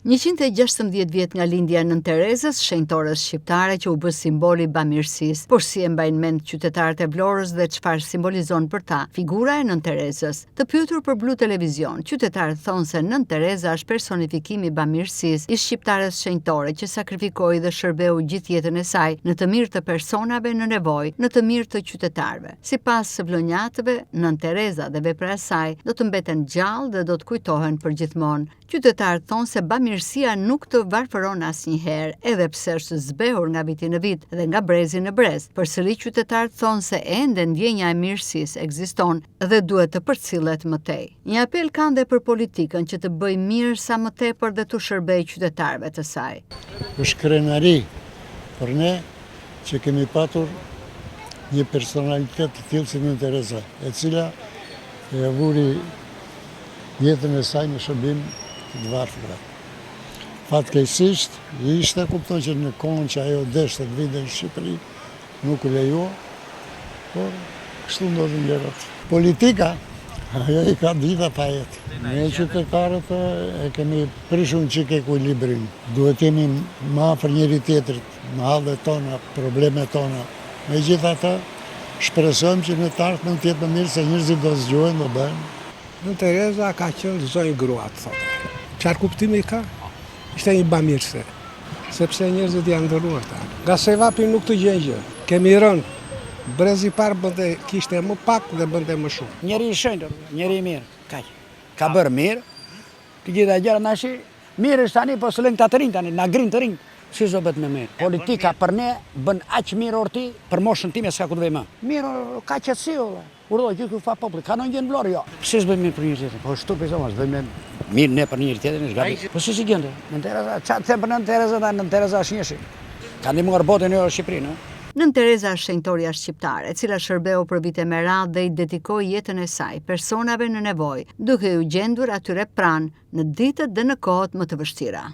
116 vjet nga lindja e Nënë Terezës, shenjtores shqiptare që u bë simbol i bamirësisë. Por si e mbajnë mend qytetarët e Vlorës dhe çfarë simbolizon për ta figura e Nënë Terezës? Të pyetur për Blu Televizion, qytetarët thonë se Nënë Tereza është personifikimi i bamirësisë, i shqiptares shenjtore që sakrifikoi dhe shërbeu gjithë jetën e saj në të mirë të personave në nevojë, në të mirë të qytetarëve. Sipas vlonjatëve, Nënë Tereza dhe vepra e saj do të mbeten gjallë dhe do të kujtohen përgjithmonë. Qytetarët thonë se bamirësia nuk të varfëron asnjëherë, edhe pse është zbehur nga viti në vit dhe nga brezi në brez. Përsëri qytetarët thonë se ende ndjenja e mirësisë ekziston dhe duhet të përcillet më tej. Një apel kanë dhe për politikën që të bëjë mirë sa më tepër dhe t'u shërbejë qytetarëve të saj. Është krenari për ne që kemi patur një personalitet të tillë si Nënë Tereza, e cila e vuri jetën e saj në shërbim të të varfërve. Fatkeqësisht, ishte kupton që në kohën që ajo deshte të vinte në Shqipëri, nuk u lejua, por kështu ndodhin gjërat. Politika, ajo i ka të gjitha fajet. Ne qytetarët e kemi prishur një çikë ekuilibrin. Duhet të jemi më afër njëri-tjetrit, në hallet tona, problemet tona. Megjithatë, shpresojmë që në të ardhmen të jetë më mirë se njerëzit do zgjohen, do bëhen. Nënë Tereza ka qenë zonjë grua, të thotë. Çfarë kuptimi ka? Ishte një bamirëse. Sepse njerëzit janë ndërruar tani. Nga sevapi nuk të gjen gjë. Kemi rënë. Brezi i parë bënte, kishte më pak dhe bënte më shumë. Njeri i shenjtë, njeri i mirë, kaq. Ka bërë mirë, të gjitha gjërat na shi, mirë është tani, po s'lënë këta të rinj tani, na grinë të rinj. Si s'do bëhet më mirë? Politika për ne bën aq mirë or ti, për moshën time s'ka ku të vej më. Mirë, ka qetësi o vëlla. Urdhëro, gjithë ky fa populli, ka ndonjë gjë në Vlorë? Jo. Pse s'bëjmë mirë për njëri-tjetrin? Po është turp i zonës, s'bëjmë mirë ne për njëri-tjetrin, është gabim. Po si si gjende? Nënë Tereza, ça të them për Nënë Tereza, Nënë Tereza është njëshi. Ka ndihmuar botën jo Shqipërinë, ë. Nënë Tereza është shenjtorja shqiptare, e cila shërbeu për vite me radhë dhe i dedikoi jetën e saj personave në nevojë, duke iu gjendur atyre pranë në ditët dhe në kohët më të vështira.